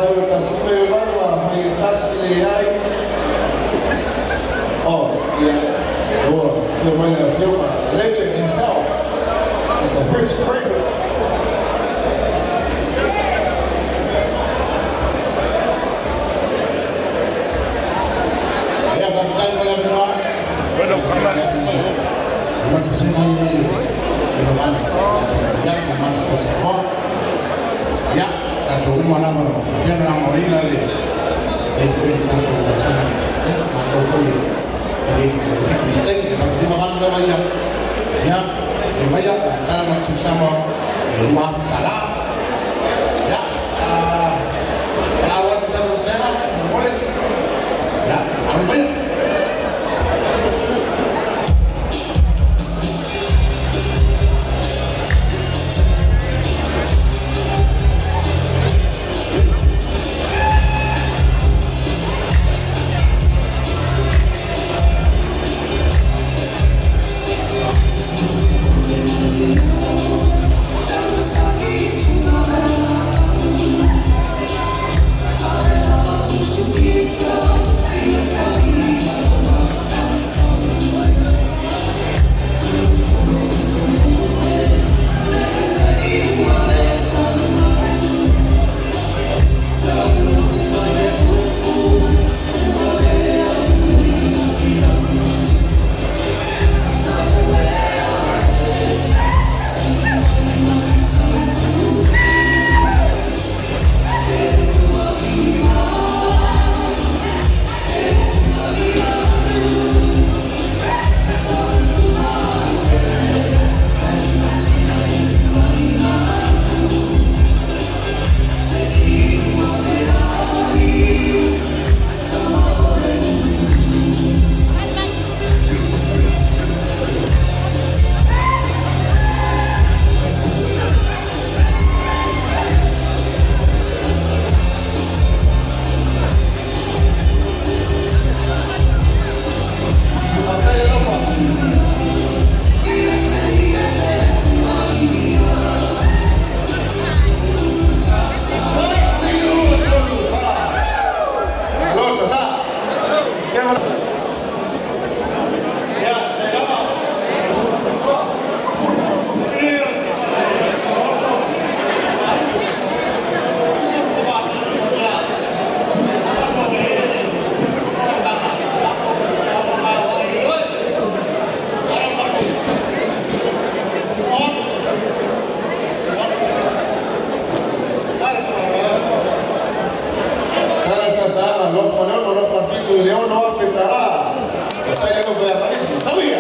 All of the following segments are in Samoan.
4, 9, 1, 4, 1, leai. Oh, ia, ua afio mai le Afioga, legend himself, Mr. Fritz Kramer. Ia, faafetai mo le avanoa. Matufisina i le atu matu Samoa. Ia, tatou uma lava ia na lagoina le foi tatou tausaga matou foi e 75 lava ia. Ia, e maia tala matu Samoa e 2000 tala. Ia, la atu tatou sega, mo ia, alo maia. Tala sasaga 2006 2007 i le 6,000 tala. O tai le nofo ia Marisi. Sauia!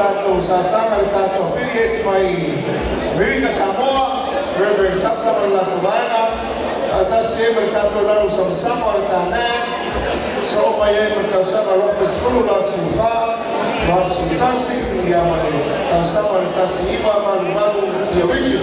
Tatou sasaga le tatou affiliates mai Amerika Samoa, Reverend Sasa ma le latou vaega, faatasi ai ma le tatou Nanu Samasama o le Kanan, soo mai ai ma le tausaga 2010, 2014, 2011, ia ma le tausaga o le 1988, ia Richard.